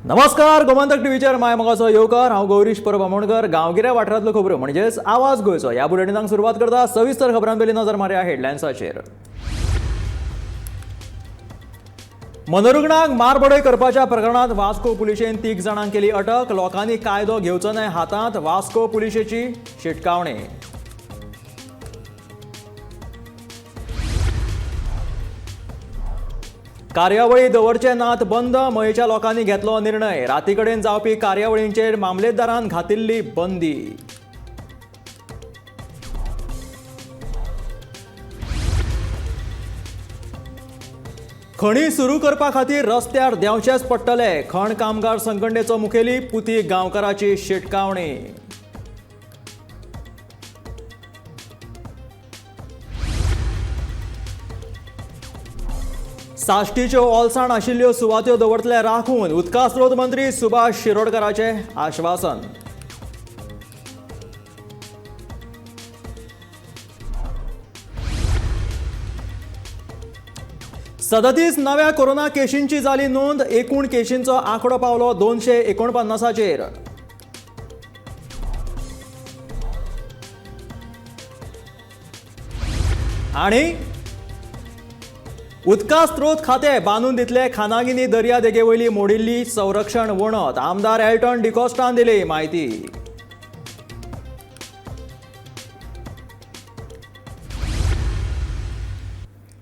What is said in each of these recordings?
नमस्कार, गोमंतक टीव्हीचेर माय मोगाचो येवकार. हांव गौरीश परब आमोणकर. गांवगिऱ्या वाठारांतल्यो खबरो म्हणजेच आवाज गोंयचो ह्या बुलेटिनाक सुरवात करता. सविस्तर खबरां पयलीं नजर मारया हेडलायन्साचेर. मनोरुग्णाक मारबडय करपाच्या प्रकरणांत वास्को पुलिशेन 3 जाणांक केली अटक. लोकांनी कायदो घेवचो न्हय हातांत, वास्को पुलिशेची शिटकावणी. कार्यावळी दवरचे नात बंद, मयेच्या लोकांनी घेतलो निर्णय. राती कडेन जावपी कार्यावळींचेर मामलेदारान घातिल्ली बंदी. खणी सुरू करपा खातीर रस्त्यार देंवचेच पडटले, खण कामगार संघटनेचो मुखेली पुती गांवकाराची शिटकावणी. साश्टीच्यो ओलसाण आशिल्ल्यो सुवात्यो दवरतले राखून, उदका स्रोत मंत्री सुभाष शिरोडकराचे आश्वासन. सदतीस नव्या कोरोना केशींची जाली नोंद, एकूण केशींचो आंकडो पावलो 249चेर. आनी उदका स्रोत खाते बांदून दितले खानागिनी दर्यादेगेवयली मोडिल्ली संरक्षण वणत, आमदार एल्टन डिकॉस्टान दिली म्हायती.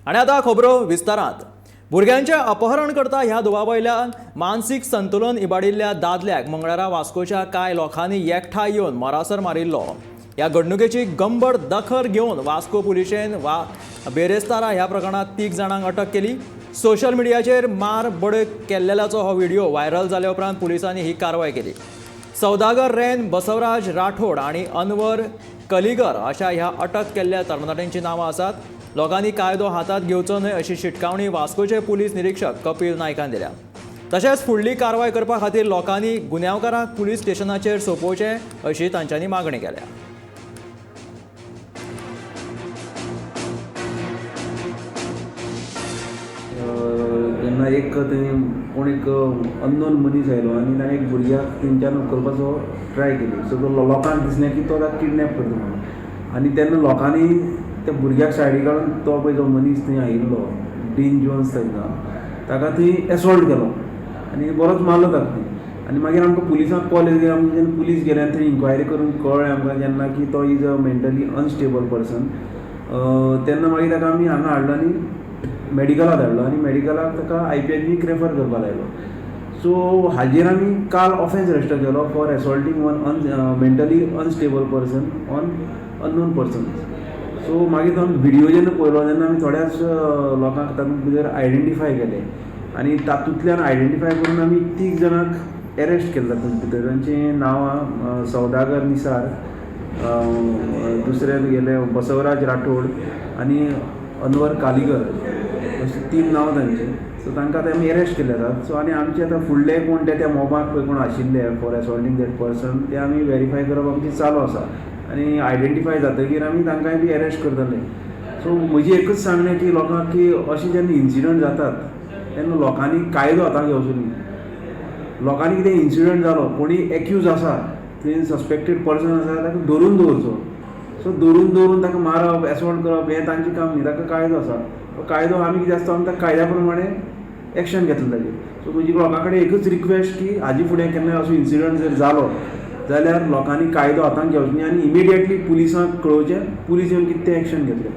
आनी आतां खबरो विस्तारांत. भुरग्यांचें अपहरण करता ह्या दुबावावयल्यान मानसीक संतुलन इबाडिल्ल्या दादल्याक मंगळारा वास्कोच्या कांय लोकांनी एकठांय येवन मरासर मारिल्लो. ह्या घडणुकेची गंभीर दखल घेवन वास्को पुलिशेन वा बेरेस्तारा ह्या प्रकरणांत 3 जाणांक अटक केली. सोशल मिडियाचेर मार बडय केल्ल्याचो हो व्हिडिओ व्हायरल जाल्या उपरांत पुलिसांनी ही कारवाय केली. सौदागर रेन, बसवराज राठोड आनी अनवर कलिगर अशा ह्या अटक केल्ल्या तरणाट्यांची नांवां आसात. लोकांनी कायदो हातांत घेवचो न्हय अशी शिटकावणी वास्कोचे पुलीस निरीक्षक कपिल नायकान दिल्या. तशेंच फुडली कारवाय करपा खातीर लोकांनी गुन्यांवकारांक पुलीस स्टेशनाचेर सोंपोवचें अशी तांच्यांनी मागणी केल्या. जेन्ना एक थंय कोण एक अननोन मनीस आयलो आनी ताणें एक भुरग्याक थंयच्यान उखलपाचो ट्राय केली. सो तो लोकांक दिसलें की तो ताका किडनॅप करता म्हणून, आनी तेन्ना लोकांनी त्या भुरग्याक सायडीक काडून तो पळय जो मनीस थंय आयिल्लो डीन जोन्स ताका ताका थंय एसॉल्ट केलो आनी बरोच मारलो ताका थंय. आनी मागीर आमकां पुलिसांक कॉल येयलो. आमी जेन्ना पुलीस गेले आनी थंय इन्क्वायरी करून कळ्ळें आमकां जेन्ना की तो is a mentally unstable person, तेन्ना मागीर ताका आमी हांगा हाडलो आनी मेडिकलाक धाडलो आनी मेडिकलाक ताका IPHB refer करपाक लायलो. सो हाजेर आमी काल ऑफेन्स रजिस्टर केलो for assaulting one mentally unstable person on unknown person. So मागीर तो आमी व्हिडियो जेन्ना पळयलो तेन्ना आमी थोड्याच लोकांक तातूंत भितर आयडेंटिफाय केले आनी तातूंतल्यान आयडेंटिफाय करून आमी 3 जाणांक एरेस्ट केले. तातूंत भितर तांचीं नांवां सौदागर निसार, दुसरे गेले बसवराज राठोड आनी अनवर कालिगर, अशीं 3 नांवां तांचीं. सो तांकां आतां आमी एरेस्ट केल्ले आसात. सो आनी आमचे आतां फुडले कोण ते त्या मोबाक पळय कोण आशिल्ले फॉर एसॉल्टींग that person ते आमी वेरीफाय करप आमचें चालू आसा आनी आयडेंटिफाय जातकीर आमी तांकांय बी एरेस्ट करतले. सो म्हजी एकूच सांगणें की लोकांक की अशें जेन्ना इन्सिडंट जातात तेन्ना लोकांनी कायदो हातांत घेवचो न्ही. लोकांनी कितें इन्सिडंट जालो, कोणी एक्यूज आसा, थंय सस्पेक्टेड पर्सन आसा, ताका धरून दवरचो. सो धरून दवरून ताका मारप, एसॉल्ट करप हें तांचें काम न्ही. ताका कायदो आसा, तो कायदो आमी कितें आसता आमी ताका कायद्या प्रमाणे एक्शन घेतले ताजेर. सो म्हजी लोकां कडेन एकूच रिक्वेस्ट की हाजे फुडें केन्नाय असो इन्सिडंट जर जालो जाल्यार लोकांनी कायदो हातांत घेवचो न्ही आनी इमिडिएटली पुलिसांक कळोवचें, पुलीस येवन कितें तें एक्शन घेतले.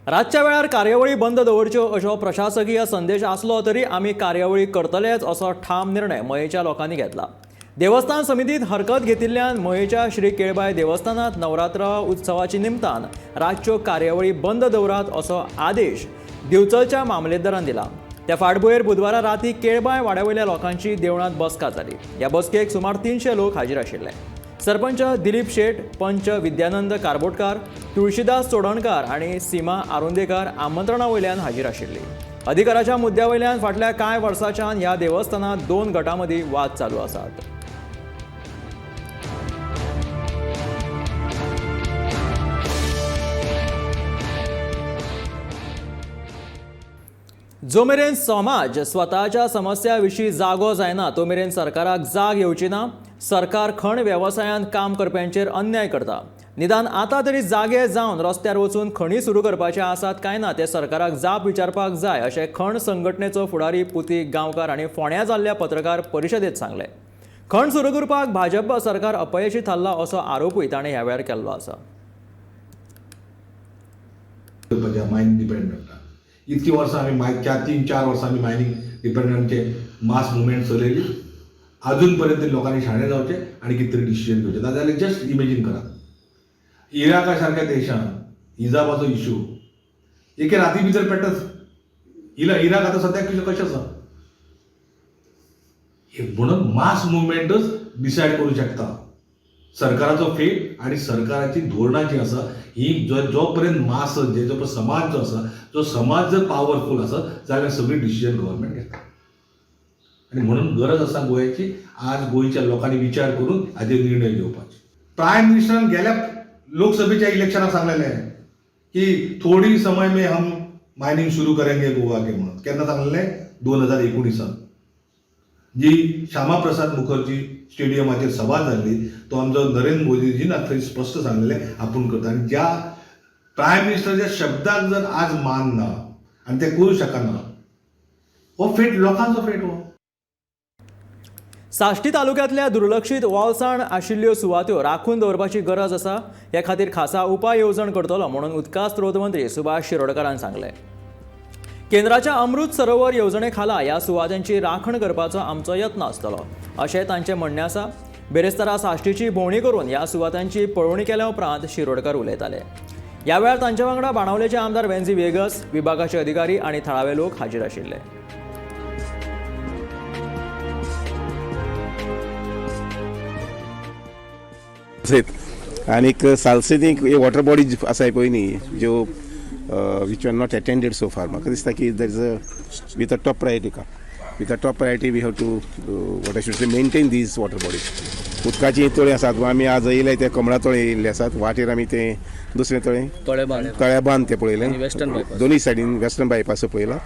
रातच्या वेळार कार्यावळी बंद दवरच्यो अशो प्रशासकीय संदेश आसलो तरी आमी कार्यावळी करतलेच असो ठाम निर्णय मयेच्या लोकांनी घेतला. देवस्थान समितीत हरकत घेतिल्ल्यान मयेच्या श्री केळबाय देवस्थानात नवरात्र उत्सवाच्या निमतान रातच्यो कार्यावळी बंद दवरात असो आदेश दिवचलच्या मामलेदारान दिला. त्या फाटभुंयेर बुधवारा राती केळबाय वाड्यावयल्या लोकांची देवळांत बसका जाली. ह्या बसकेक सुमार 300 लोक हाजीर आशिल्ले. सरपंच दिलीप शेट, पंच विद्यानंद कारबोटकार, तुळशीदास चोडणकार आनी सीमा आरोंदेकर आमंत्रणा वयल्यान हाजीर आशिल्ली. अधिकाराच्या मुद्द्या वयल्यान फाटल्या कांय वर्सांच्यान ह्या देवस्थानात 2 गटां मदीं वाद चालू आसात. जो मेरेन समाज स्वताच्या समस्या विशीं जागो जायना तो मेरेन सरकाराक जाग येवची ना. सरकार खण वेवसायांत काम करप्यांचेर अन्याय करता. निदान आतां तरी जागे जावन रस्त्यार वचून खणी सुरू करपाचे आसात काय ना ते सरकाराक जाप विचारपाक जाय अशें खण संघटनेचो फुडारी पुती गांवकार हांणी फोंड्यां जाल्ल्या पत्रकार परिशदेंत सांगलें. खण सुरू करपाक भाजप सरकार अपयशी थारला असो आरोपूय ताणें ह्या वेळार केल्लो आसा. मायनिंग डिपेंडंट इतकी वर्सां आमी 3-4 वर्सां आमी मायनिंग डिपेंडंटचे मास मुवमेंट चलयली. अजून पर्यंत लोकांनी शाणे जावचे आनी कितें तरी डिसिजन घेवचें. नाजाल्यार जस्ट इमेजीन करात, इराका सारक्या देशान इजाबाचो इशू एके राती भितर पेटच. इराक आतां सद्याक कशें आसा. म्हणून मास मुवमेंटच डिसायड करूं शकता सरकाराचो फेट आनी सरकाराची धोरणां जी आसा ही जो पर्यंत मास जे जो समाज जो आसा जो समाज जर पावरफूल आसा जाल्यार सगळी डिसिजन गव्हर्मेंट घेता. आनी म्हणून गरज आसा गोंयची आज गोंयच्या लोकांनी विचार करून हाजेर निर्णय घेवपाचे. प्रायम मिनिस्टरान गेल्या लोकसभेच्या इलेक्शनाक सांगलेलें की थोडी समय में हम मायनिंग सुरू करेंगे गोवा के म्हणून. केन्ना सांगलेलें? 2019 जी श्यामाप्रसाद मुखर्जी स्टेडियमाचेर सभा जाल्ली तो आमचो नरेंद्र मोदीजीन थंय स्पश्ट सांगलेलें आपूण करता. आनी ज्या प्रायम मिनिस्टराच्या शब्दाक जर आज मान ना आनी ते करूं शकना, हो फेट लोकांचो फेट हो. साश्टी तालुक्यांतल्या दुर्लक्षीत वॉलसाण आशिल्ल्यो सुवात्यो राखून दवरपाची गरज आसा. हे खातीर खासा उपाय येवजण करतलो म्हणून उदका स्रोत मंत्री सुभाष शिरोडकारान सांगलें. केंद्राच्या अमृत सरोवर येवजणे खाला ह्या सुवातांची राखण करपाचो आमचो यत्न आसतलो अशें तांचें म्हणणें आसा. बेरेस्तारा साश्टीची भोंवडी करून ह्या सुवातांची पळोवणी केल्या उपरांत शिरोडकर उलयताले. ह्या वेळार तांचे वांगडा बाणावलेचे आमदार वेन्झी वेगस, विभागाचे अधिकारी आनी थळावे लोक हाजीर आशिल्ले. आनीक सालसेत वॉटर बॉडीज आसाय पळय न्ही ज्यो which are not attended so far. म्हाका दिसता की there is a with a top priority का with a top priority we have to what I should say maintain these water bodies. उदकाचीं तळीं आसात, आमी आज येयले ते कमळा तळे येयल्ले आसात, वाटेर आमी ते दुसरें तळें तळेबांद तें पळयलें, दोनूय सायडीन वेस्टर्न बायपास पळयला.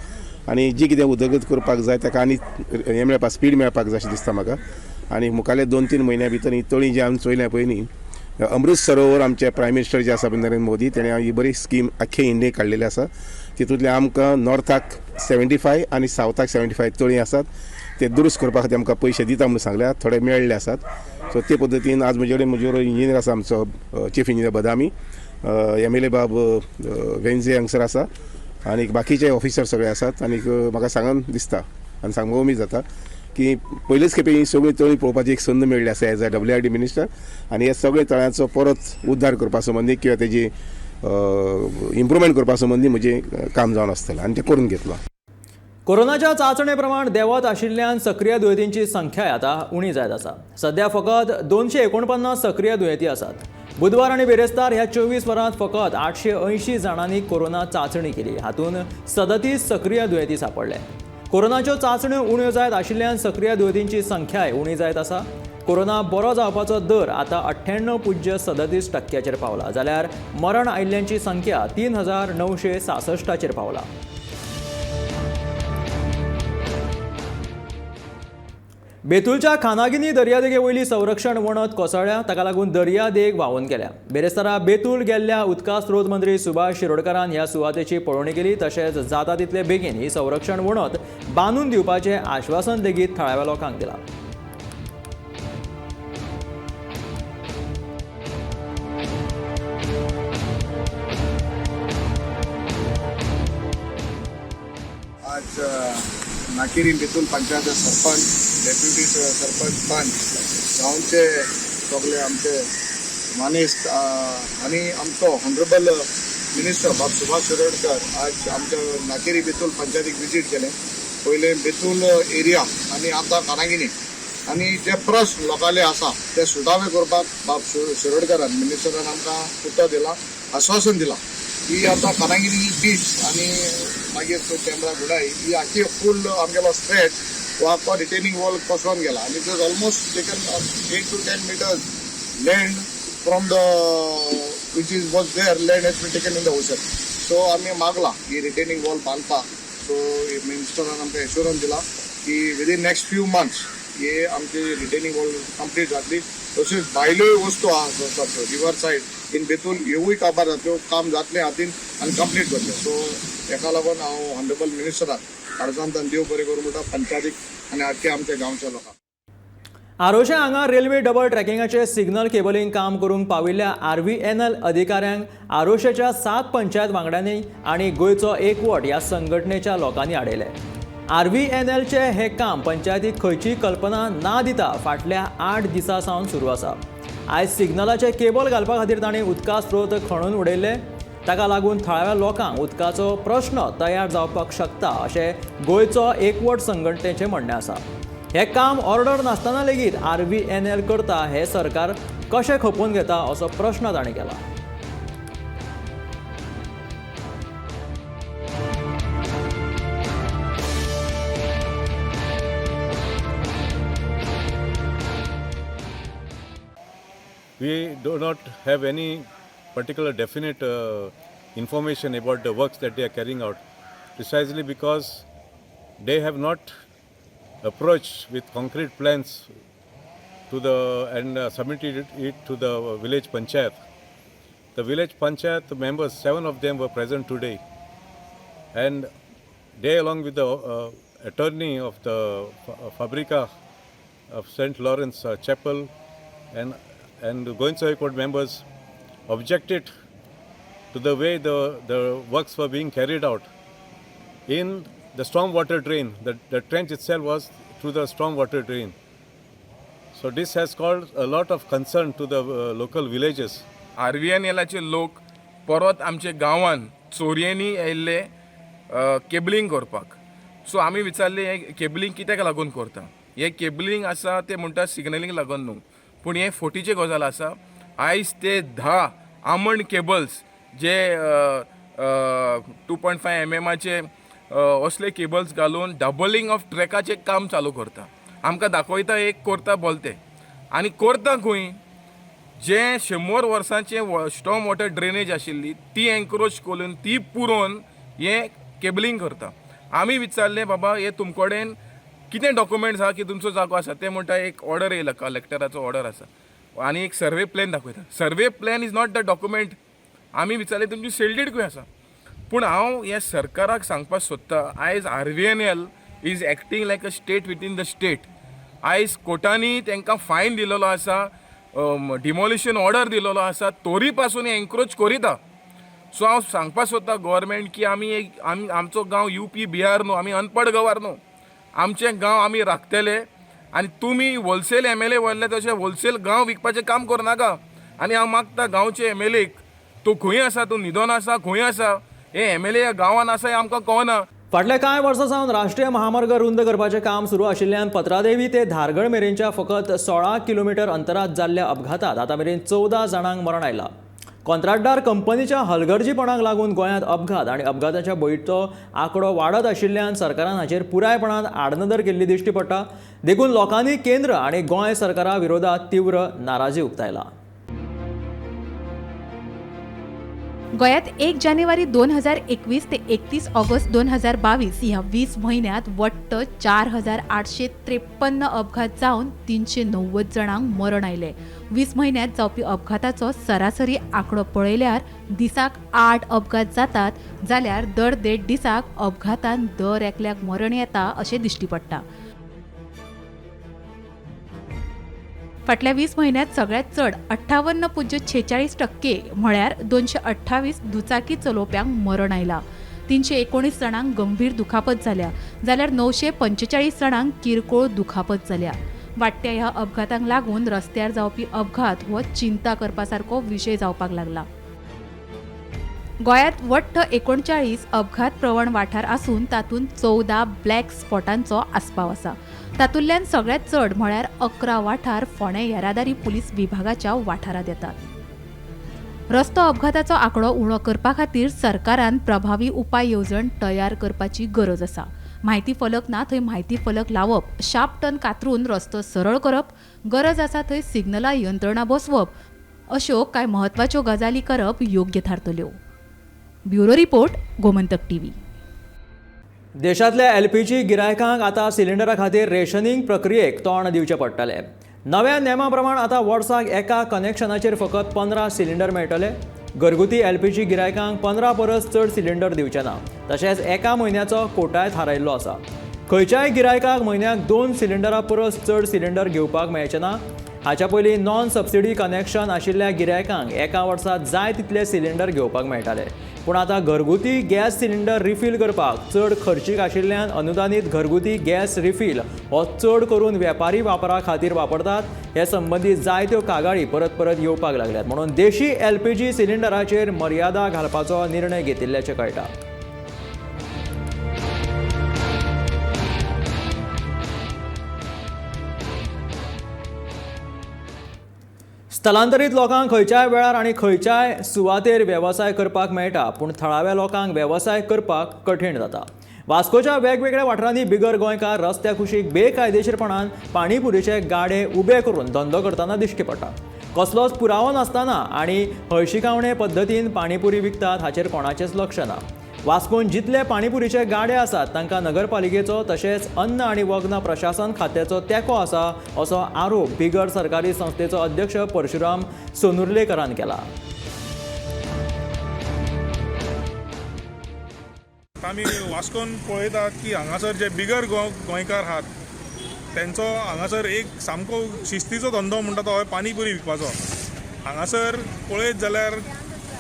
आनी जी कितें उदरगत करपाक जाय ताका आनी हें मेळपाक स्पीड मेळपाक जाय अशें दिसता म्हाका. आनी मुखाल्ल्या 2-3 म्हयन्या भितर ही तळीं जी आमी चोयल्या पळय न्ही, अमृत सरोवर आमचे प्रायम मिनिस्टर जे आसा नरेंद्र मोदी तेणें ही बरी स्कीम आख्खे इंडियेक काडलेली आसा. तितूंतले आमकां नॉर्थाक 75 आनी सावथाक 75 तळीं आसात, ते दुरुस्त करपा खातीर आमकां पयशे दिता म्हणून सांगल्या, थोडे मेळ्ळे आसात. सो ते पद्दतीन आज म्हजे कडेन म्हजे बरोबर इंजिनियर आसा आमचो चीफ इंजिनियर बदामी, MLA बाब वेन्झे हांगसर आसा आनी बाकीचे ऑफिसर सगळे आसात. आनीक म्हाका सांगन दिसता आनी सांगपाक उमेद जाता की पयलीच खेपे ही सगळीं तळीं पळोवपाची एक संद मेळ्ळी आसा एज अ WRD minister. आनी ह्या सगळ्या तळ्यांचो परत उद्धार करपा संबंदी किंवा तेजी इम्प्रुवमेंट करपा संबंदी म्हजें काम जावन आसतलें आनी तें करून घेतलां. कोरोनाच्या चांचणे प्रमाण देंवत आशिल्ल्यान सक्रीय दुयेंतींची संख्या आतां उणी जायत आसा. सध्या फकत 249 सक्रीय दुयेंती आसात. बुधवार आनी बिरेस्तार ह्या 24 वरांत फकत 880 जाणांनी कोरोना चांचणी केली. हातूंत 37 सक्रीय दुयेंती सांपडले. कोरोनाच्यो चांचण्यो उण्यो जायत आशिल्ल्यान सक्रीय दुयेंतींची संख्याय उणी जायत आसा. कोरोना बरो जावपाचो दर आतां 98.37% पावला, जाल्यार मरण आयिल्ल्यांची संख्या 3966 पावला. बेतूलच्या खानागिनी दर्यादेगे वयली संरक्षण वणत कोसळ्ळ्या, ताका लागून दर्यादेग व्हांवून गेल्या. बेरेस्तारा बेतूल गेल्ल्या उदका स्रोत मंत्री सुभाष शिरोडकारान ह्या सुवातेची पळोवणी केली. तशेंच जाता तितले बेगीन ही संरक्षण वणत बांदून दिवपाचें आश्वासन लेगीत थळाव्या लोकांक दिलां. आज नाकेरी बेतूल पंचायत सरपंच, डेप्युटी सरपंच, पंच, गांवचे सगळे आमचे मानेस्त आनी आमचो ऑनरेबल मिनिस्टर बाब सुभाष शिरोडकर आज आमच्या नाकेरी बेतूल पंचायतीक विजीट केलें. पयलें बेतूल एरिया आनी आतां कानागिनी आनी जे प्रश्न लोकांले आसा ते सुटावे करपाक बाब शिरोडकरान मिनिस्टरान आमकां उतर दिलां, आश्वासन दिलां की आतां कानागिनी बीच आनी मागीर कॅमरा गुडाई ही आखी फूल आमगेलो स्ट्रेच हो आख्खो रिटेनिंग वॉल कोसळोन गेला आनी it is almost taken 8 to 10 meters land from the which is was there land has been taken in the ocean. So आमी मागलां ही रिटेनिंग वॉल बांदपाक सो मिनिस्टरान आमकां एश्योरन्स दिला की विदीन नेक्स्ट फ्यू मंथ्स हे आमची रिटेनिंग वॉल कंप्लीट जातली. तशेंच भायल्योय वस्तू आहा रिवर सायड इन बेतूल, ह्योवूय काबार जातल्यो, काम जातलें हातीन आनी कंप्लीट जातलें. सो हेका लागून हांव ऑनरेबल मिनिस्टराक काळजांतल्यान देव बरें करूं म्हणटा, पंचायतीक आनी आख्ख्या आमच्या गांवच्या लोकांक. आरोशे हांगा रेल्वे डबल ट्रॅकिंगाचे सिग्नल केबलिंग काम करूंक पाविल्ल्या आरव्हीएनएल अधिकाऱ्यांक आरोशेच्या 7 पंचायत वांगड्यांनी आनी गोंयचो एकवट ह्या संघटनेच्या लोकांनी आडयले. आरव्हीएनएलचे हे काम पंचायतीक खंयचीय कल्पना ना दिता फाटल्या 8 दिसां सावन सुरू आसा. आयज सिग्नलाचे केबल घालपा खातीर तांणी उदका स्रोत खणून उडयल्ले. ताका लागून थळाव्या लोकांक उदकाचो प्रश्न तयार जावपाक शकता अशें गोंयचो एकवट संघटनेचें म्हणणें आसा. हे काम ऑर्डर नासतना लेगीत आरव्हीएनएल करता हे सरकार कशें खपोवन घेता असो प्रश्न ताणें केला. We do not have any particular definite information about the works that they are carrying out, precisely because they have not approached with concrete plans to the and submitted it to the village panchayat. The village panchayat members, 7 of them were present today, and they, along with the attorney of the Fabrica of St. Lawrence Chapel and Goencho Court members, objected to the way the works were being carried out in the stormwater drain. The trench itself was through the stormwater drain. So this has caused a lot of concern to the local villages. आरव्हीएनएलाचे लोक परत आमच्या गांवान चोरयेंनी येयल्ले cabling करपाक. So आमी विचारलें, हें cabling कित्याक लागून करता? हें केबलिंग आसा ते म्हणटा सिग्नलिंग लागून न्हू, पूण हें फटीची गजाल आसा. आयज ते 10 आमंड केबल्स जे 2.5 एमएमाचे असले केबल्स घालून डबलिंग ऑफ ट्रॅकाचें काम चालू करता. आमकां दाखयता एक करता बोलते आनी करता खंय? जे 100 वर्सांचे स्टॉर्म वॉटर ड्रेनेज आशिल्ली ती एन्क्रोच करून, ती पुरोवन हें केबलिंग करता. आमी विचारलें, बाबा हे तुमकडेन कितें डॉक्युमेंट्स आहा की तुमचो जागो आसा? ते म्हणटा एक ऑर्डर येयला, कलेक्टराचो ऑर्डर आसा आनी एक सर्वे प्लॅन दाखयता. Survey plan is not the document. आमी विचारलें, तुमची सेल did खंय आसा? पूण हांव ह्या सरकाराक सांगपाक सोदतां, आयज RVNL is acting like a state within the state. आयज कोर्टांनी तांकां फायन दिलेलो आसा, डिमोलिशन ऑर्डर दिलेलो आसा, तोरी पासून एन्क्रोच करिता. सो हांव सांगपाक सोदतां गोवोरमेंट की आमी एक आमी आमचो गांव यूपी बिहार न्हू, आमी अनपड गवार न्हू. आमचे गांव आमी राखतले आनी तुमी होलसेल एमएलए व्हरले तशें होलसेल गांव विकपाचें काम करनाका. आनी हांव मागता गांवचे एमएलएक, तूं खंय आसा? तूं न्हिदोन आसा? खंय आसा? हे एमएलए गांवान आसा हें आमकां कळना. फाटल्या कांय वर्सां सावन राष्ट्रीय महामार्ग रुंद करपाचें काम सुरू आशिल्ल्यान पत्रादेवी ते धारगळ मेरेनच्या फकत 16 किलोमिटर अंतरात जाल्ल्या अपघातात आतां मेरेन 14 जाणांक मरण आयलां. कॉंत्राटदार कंपनीच्या हलगर्जीपणाक लागून गोंयांत अपघात आनी अपघाताच्या बळीचो आंकडो वाडत आशिल्ल्यान सरकारान हाचेर पुरायपणान आडनदर केल्ली दिश्टी पडटा. देखून लोकांनी केंद्र आनी गोंय सरकारा विरोधात तीव्र नाराजी उक्तायला. गोंयांत 1 जानेवारी 2021 ते 31 ऑगस्ट 2022 ह्या 20 म्हयन्यांत वट्ट 4853 अपघात जावन 390 जाणांक मरण आयलें. 20 म्हयन्यांत जावपी अपघाताचो सरासरी आंकडो पळयल्यार दिसाक 8 अपघात जातात, जाल्यार दर देड दिसाक अपघातान दर एकल्याक मरण येता अशें दिश्टी पडटा. फाटल्या 20 म्हयन्यांत सगळ्यांत चड 58.46% म्हळ्यार 228 दुचाकी चलोवप्यांक मरण आयलां. 319 जाणांक गंभीर दुखापत जाल्या, जाल्यार 945 जाणांक किरकोळ दुखापत जाल्या. वाडट्या ह्या अपघातांक लागून रस्त्यार जावपी अपघात हो चिंता करपा सारको विशय जावपाक लागला. गोंयांत वट्ट 39 अपघात प्रवण वाठार आसून तातूंत 14 ब्लॅक स्पॉटांचो आस्पाव आसा. तातूंतल्यान सगळ्यांत चड म्हळ्यार 11 वाठार फोंडें येरादारी पुलीस विभागाच्या वाठारांत येतात. रस्तो अपघाताचो आंकडो उणो करपा खातीर सरकारान प्रभावी उपाय येवजण तयार करपाची गरज आसा. म्हायती फलक ना थंय म्हायती फलक लावप, शार्प टर्न कातरून रस्तो सरळ करप, गरज आसा थंय सिग्नलां यंत्रणा बसोवप अश्यो कांय म्हत्वाच्यो गजाली करप योग्य थारतल्यो. Bureau report, Gomantak TV. देशांतल्या एलपीजी गिरायकांक आतां सिलिंडरा खातीर रेशनिंग प्रक्रियेक तोंड दिवचें पडटलें. नव्या नेमा प्रमाण आतां वर्साक एका कनेक्शनाचेर फकत 15 सिलिंडर मेळटले. घरगुती एलपीजी गिरायकांक 15 परस चड सिलिंडर दिवचे ना. तशेंच एका म्हयन्याचो कोटाय थारायल्लो आसा. खंयच्याय गिरायकाक म्हयन्याक 2 सिलिंडरा परस चड सिलिंडर घेवपाक मेळचे ना. हाच्या पयलीं नॉन सबसिडी कनेक्शन आशिल्ल्या गिरायकांक एका वर्सात जाय तितले सिलिंडर घेवपाक मेळटाले. पूण आतां घरगुती गॅस सिलिंडर रिफील करपाक चड खर्चीक आशिल्ल्यान अनुदानीत घरगुती गॅस रिफील हो चड करून वेपारी वापरा खातीर वापरतात. हे संबंदी जायत्यो कागाळी परत परत येवपाक लागल्यात. म्हणून देशी एलपीजी सिलिंडराचेर मर्यादा घालपाचो निर्णय घेतिल्ल्याचें कळटा. स्थलांतरीत लोकांक खंयच्याय वेळार आनी खंयच्याय सुवातेर वेवसाय करपाक मेळटा, पूण थळाव्या लोकांक वेवसाय करपाक कठीण जाता. वास्कोच्या वेगवेगळ्या वाठारांनी बिगर गोंयकार रस्त्या कुशीक बेकायदेशीरपणान पाणीपुरीचे गाडे उबे करून धंदो करतना दिश्टी पडटा. कसलोच पुरावो नासतना आनी हळशिकावणे पद्दतीन पाणीपुरी विकतात हाचेर कोणाचेंच लक्ष ना. वास्कोन जितले पाणीपुरीचे गाडे आसात तांकां नगरपालिकेचो तशेंच अन्न आनी वखदां प्रशासन खात्याचो तेंको आसा असो आरोप बिगर सरकारी संस्थेचो अध्यक्ष परशुराम सोनुर्लेकरान केला. आमी वास्कोन पळयतात की हांगासर जे बिगर गोंयकार आहात तेंचो हांगासर एक सामको शिस्तीचो धंदो म्हणटा तो पानीपुरी विकपाचो. हांगासर पळयत जाल्यार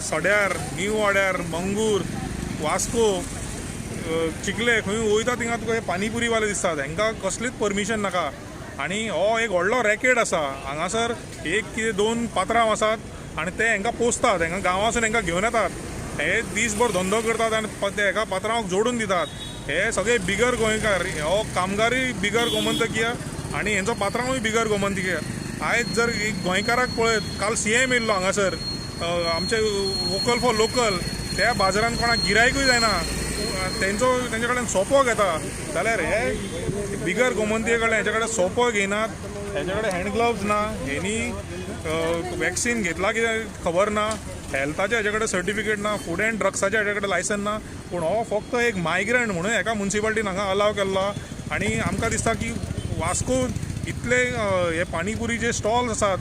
सड्यार, न्यू वाड्यार, मंगूर, वास्को, चिखले खंय वयता थिंगा तुका हे पानीपुरीवाले दिसतात. हांकां कसलीच परमिशन नाका आनी हो एक व्हडलो रॅकेट आसा. हांगासर एक कितें 2 पात्रांव आसात आनी ते हांकां पोसतात, हांकां गांवासून हांकां घेवन येतात, हे दीसभर धंदो करतात आनी ते एका पात्रांवाक जोडून दितात. हे सगळे बिगर गोंयकार, हो कामगारूय बिगर गोमंतकीय आनी हेंचो पात्रांवूय बिगर गोमंतकीय. आयज जर एक गोंयकाराक पळयत, काल सीएम येयल्लो हांगासर, आमचे वोकल फॉर लोकल, त्या बाजारान कोणाक गिरायकूय जायना, तेंचो तेंचे कडेन सोपो घेता जाल्यार हे बिगर गोमंतीय कडल्यान हेच्या कडेन सोपो घेयनात, हेच्या कडेन हँड ग्लव्स ना, हेणी वॅक्सीन घेतला कितें खबर ना, हेल्थाचे हेच्या कडेन सर्टिफिकेट ना, फूड अँड ड्रग्साचे हेच्या कडेन लायसन ना. पूण हो फक्त एक मायग्रंट म्हणून हेका मुन्सिपाल्टीन हांगा अलाव केल्लो. आनी आमकां दिसता की वास्को इतले हे पाणीपुरीचे स्टॉल्स आसात,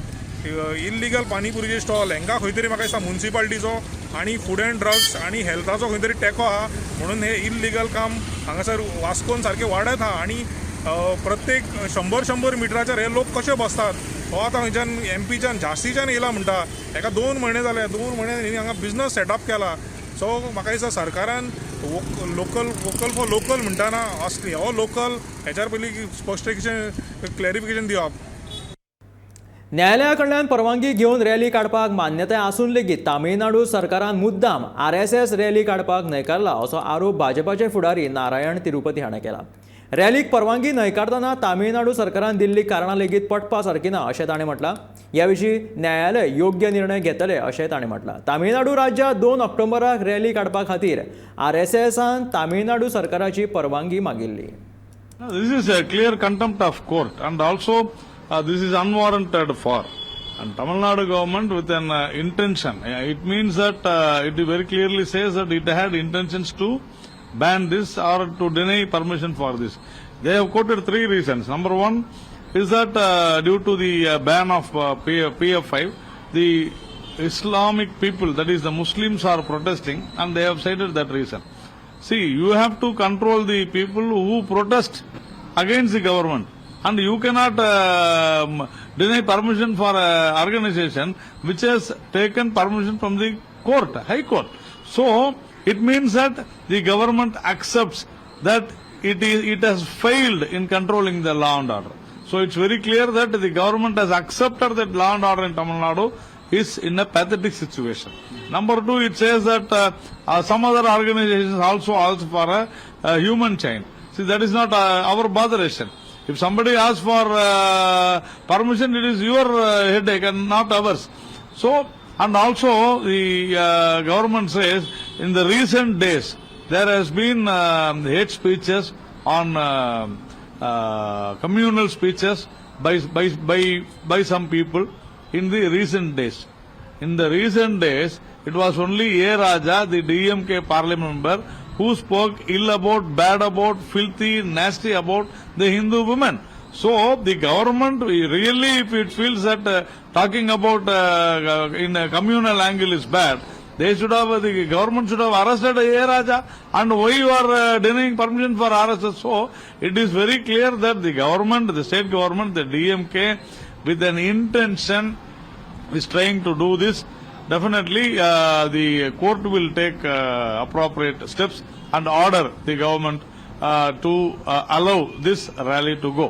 इल्लिगल पाणीपुरीचे स्टॉल, हांकां खंय तरी म्हाका दिसता मुन्सिपाल्टीचो आनी फूड अँड ड्रग्स आनी हेल्थाचो खंय तरी टेको आहा म्हणून हे इल्लिगल काम हांगासर वास्कोन सारकें वाडत आहा. आनी प्रत्येक 100-100 मिटराचेर हे लोक कशे बसतात हो आतां खंयच्यान एमपीच्यान झांसीच्यान येयला म्हणटा. हेका 2 म्हयने जाले, 2 म्हयने हांगा बिजनस सेटअप केला. सो म्हाका दिसता सरकारान लोकल वोकल फॉर लोकल म्हणटाना असली हो लोकल हेच्यार पयलीं स्पश्ट क्लॅरिफिकेशन दिवप. न्यायालया कडल्यान परवानगी घेवन रॅली काडपाक मान्यताय आसून लेगीत तामिळनाडू सरकारान मुद्दाम आरएसएस रॅली काडपाक न्हयकारला असो आरोप भाजपाचे फुडारी नारायण तिरुपती हाणें केला. रॅलीक परवानगी न्हयकारतना तामिळनाडू सरकारान दिल्ली कारणां लेगीत पटपा सारकी ना अशें ताणें म्हटलां. ह्या विशीं न्यायालय योग्य निर्णय घेतले अशें ताणें म्हटलां. तामिळनाडू राज्यांत 2 ऑक्टोबराक रॅली काडपा खातीर आरएसएसान तामिळनाडू सरकाराची परवानगी मागिल्ली. This is a clear contempt of court and also this is unwarranted for. And Tamil Nadu government with an intention, it means that it very clearly says that it had intentions to ban this or to deny permission for this. They have quoted 3 reasons. Number 1 is that due to the ban of PF5, the Islamic people, that is the Muslims, are protesting, and they have cited that reason. See, you have to control the people who protest against the government, and you cannot deny permission for an organization which has taken permission from the court, High Court. So, it means that the government accepts that it has failed in controlling the law and order. So, it's very clear that the government has accepted that law and order in Tamil Nadu is in a pathetic situation. Number 2, it says that some other organizations also ask for a human chain. See, that is not our botheration. If somebody asks for permission, it is your headache and not ours. So, and also the government says in the recent days there has been hate speeches on communal speeches by some people in the recent days. In the recent days, it was only A. Raja, the DMK parliament member, who spoke ill about, bad about, filthy, nasty about the Hindu women. So the government really, if it feels that talking about in a communal angle is bad, they should have, the government should have arrested A. Raja, and why you are denying permission for RSS? So it is very clear that the government, the state government, the DMK, with an intention is trying to do this. Definitely the court will take appropriate steps and order the government to allow this rally to go.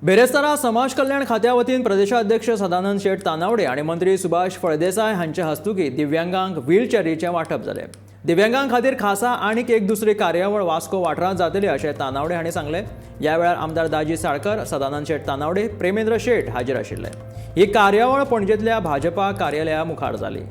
बेरेस्तारा समाज कल्याण खात्या वतीन प्रदेशाध्यक्ष सदानंद शेट तानावडे आनी मंत्री सुभाष फळदेसाय हांचे हस्तुकीं दिव्यांगांक व्हीलचॅरीचें वांटप जालें. दिव्यांगां खातीर खासा आनीक एक दुसरी कार्यावळ वास्को वाठारांत जातली अशें तानावडे हांणी सांगलें. ह्या वेळार आमदार दाजी साळकर, सदानंद शेट तानावडे, प्रेमेंद्र शेट हाजीर आशिल्ले. ही कार्यावळ पणजेंतल्या भाजपा कार्यालया मुखार जाली.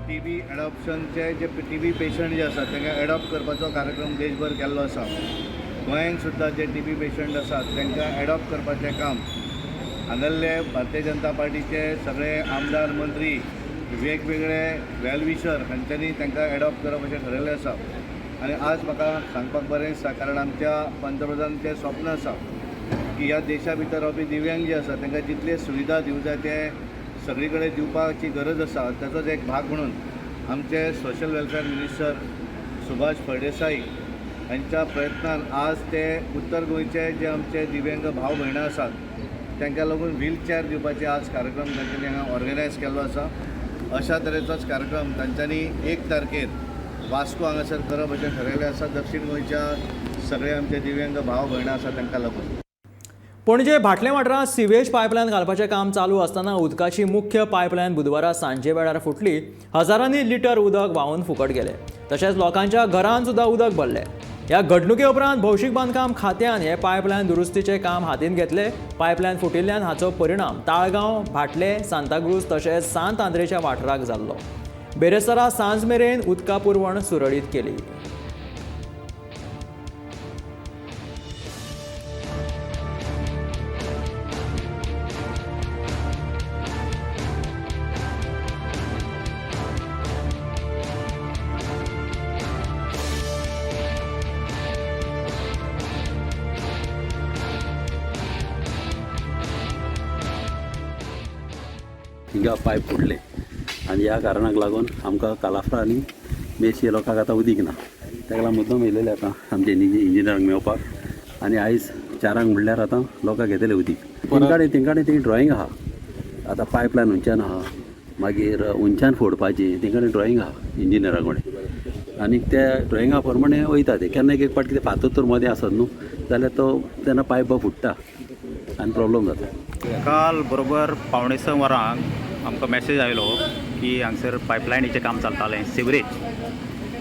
टीबी एडॉप्शनचे जे टीबी पेशंट जे आसात तांकां एडॉप्ट करपाचो कार्यक्रम देशभर केल्लो आसा. गोंयांत सुद्दां जे टीबी पेशंट आसात तांकां एडॉप्ट करपाचें काम हांगासरले भारतीय जनता पार्टीचे सगळे आमदार, मंत्री, वेगवेगळे वेलविशर हांच्यांनी तांकां एडॉप्ट करप अशें ठरयल्लें आसा. आनी आज म्हाका सांगपाक बरें दिसता, कारण आमच्या पंतप्रधानाचें स्वप्न आसा की ह्या देशा भितर रावपी दिव्यांग जे आसा तांकां जितले सुविधा दिवंक जाय ते सगळी कडेन दिवपाची गरज आसा. ताचोच एक भाग म्हणून आमचे social welfare minister Subhash Phaldesai हांच्या प्रयत्नान आज ते उत्तर गोंयचे जे आमचे दिव्यांग भाव भयणां आसात तांकां लागून व्हीलचॅर दिवपाचे आज कार्यक्रम तांच्यांनी हांगा ऑर्गनायज केल्लो आसा. अशा तरेचोच कार्यक्रम तांच्यांनी 1 तारखेर वास्को हांगासर करप अशें ठरयलें आसा, दक्षिण गोंयच्या सगळे आमचे दिव्यांग भाव भयणां आसा तांकां लागून. पणजे भाटले वाठारांत सिवेज पायपलायन घालपाचें काम चालू आसतना उदकाची मुख्य पायपलायन बुधवारा सांजे वेळार फुटली. हजारांनी लिटर उदक व्हांवून फुकट गेलें. तशेंच लोकांच्या घरांत सुद्दां उदक भरलें. ह्या घडणुके उपरांत भौशीक बांदकाम खात्यान हे पायपलायन दुरुस्तीचें काम हातीन घेतलें. पायपलायन फुटिल्ल्यान हाचो परिणाम ताळगांव, भाटले, सांताक्रूज तशेंच सांत आंद्रेच्या वाठाराक जाल्लो. बेरेस्तारा सांज मेरेन उदका पुरवण सुरळीत केली. हिंगा पायप फुडले आनी ह्या कारणाक लागून आमकां कालाफ्रा आनी मेशी लोकांक आतां उदीक ना. ताका लागून मुद्दम येयलेले आतां आमचे इंजिनियरांक मेळपाक आनी आयज 4 म्हणल्यार आतां लोकांक घेतले उदीक. तेंकाडे ती ड्रॉइंग आहा, आतां पायपलायन उंच्यान आहा, मागीर उंच्यान फोडपाची तेंकाडे ड्रॉइंग आहा इंजिनियरा कडेन आनी त्या ड्रॉइंगा प्रमाणे वयता ते. केन्ना एक फावट कितें फातर तर मदें आसत न्हू जाल्यार तो तेन्ना पायप फुट्टा आनी प्रॉब्लम जाता. काल बरोबर 5:45 वरांक आमकां मॅसेज आयलो की हांगसर पायपलायनीचें काम चलतालें, सिवरेज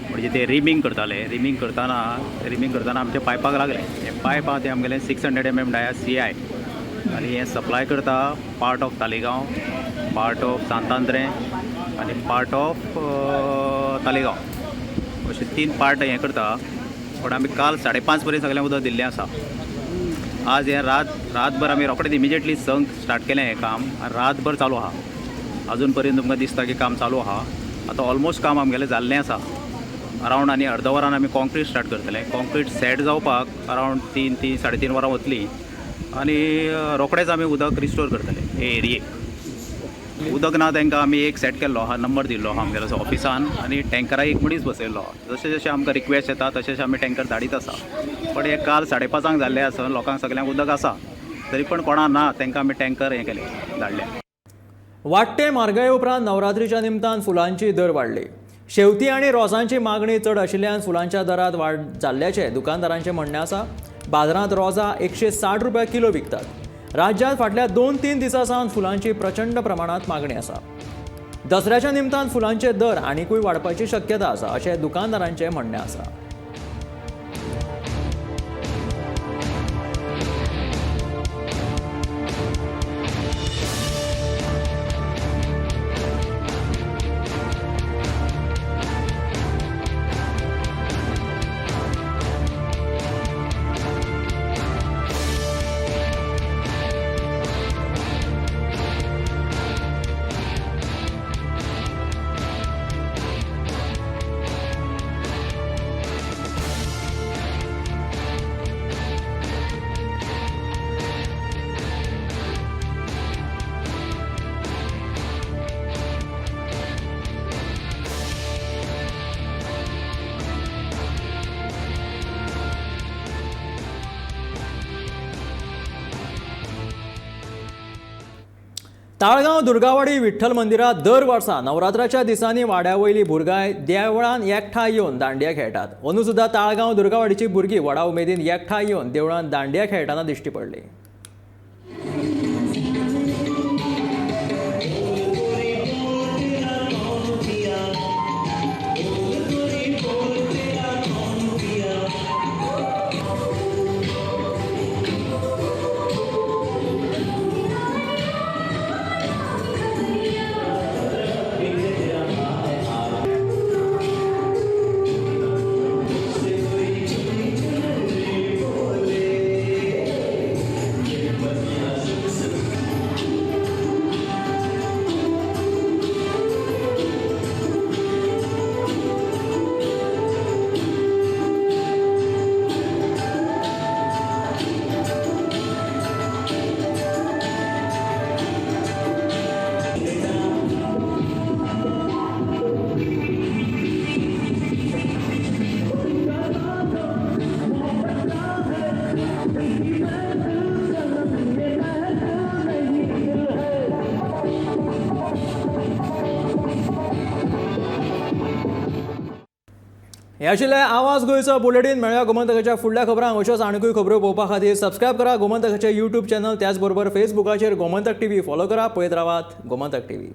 म्हणजे ते रिमींग करताले. रिमींग करतना आमच्या पायपाक लागलें. हें पायप आहा तें आमगेलें 600 mm डाया CI आनी हें सप्लाय करता part of Taleigao, part of Sant Andre आनी पार्ट ऑफ तालिगांव, अशे 3 पार्ट हें करता. पूण आमी काल 5:30 पर्यंत सगळें उदक दिल्लें आसा. आज हें रातभर आमी रोखडेच इमिजिएटली संक स्टार्ट केलें हें काम आनी रातभर चालू आहा. अजून पर्यंत तुमकां दिसता की काम चालू आहा. आतां ऑलमोस्ट काम आमगेलें जाल्लें आसा. अरावंड आनी अर्द वरान आमी कॉन्क्रीट स्टार्ट करतले. कॉन्क्रीट सेट जावपाक अरावंड 3 साडे 3 वरां वतलीं आनी रोखडेच आमी उदक रिस्टोर करतले हे एरियेक. उदक ना तांकां आमी एक सेट केल्लो आहा, नंबर दिल्लो आहा आमगेलो ऑफिसान आनी टँकराक एक मनीस बसयल्लो आहा. जशें जशें आमकां रिक्वेस्ट येता तशें तशें आमी टँकर धाडीत आसा. पण हे काल 5:30 जाल्लें आसा, लोकांक सगल्यांक उदक आसा तरी पण कोणा ना तांकां आमी टँकर हें केलें धाडलें. वाडटे म्हारगाये उपरांत नवरात्रीच्या निमतान फुलांची दर वाडली. शेवती आनी रोजांची मागणी चड आशिल्ल्यान फुलांच्या दरात वाड जाल्ल्याचें दुकानदारांचें म्हणणें आसा. बाजारांत रोजां 160 रुपया किलो विकतात. राज्यांत फाटल्या 2-3 दिसां सावन फुलांची प्रचंड प्रमाणांत मागणी आसा. दसऱ्याच्या निमतान फुलांचे दर आनिकूय वाडपाची शक्यता आसा अशें दुकानदारांचें म्हणणें आसा. ताळगांव दुर्गावाडी विठ्ठल मंदिरात दर वर्सा नवरात्राच्या दिसांनी वाड्या वयली भुरगां देवळान एकठांय येवन दांडिया खेळटात. अंदू सुद्दां ताळगांव दुर्गावाडीची भुरगीं व्हडा उमेदीन एकठांय येवन देवळान दांडिया खेळटना दिश्टी पडली. हे आशिल्लें आवाज गोंयचो बुलेटीन. मेळया गोमंतकाच्या फुडल्या खबरांक. अश्योच आनीकूय खबरो पळोवपा खातीर सबस्क्रायब करा गोमंतकाचें यूट्यूब चॅनल, त्याचबरोबर फेसबुकाचेर गोमंतक टीव्ही फॉलो करा. पळयत रावात गोमंतक टीव्ही.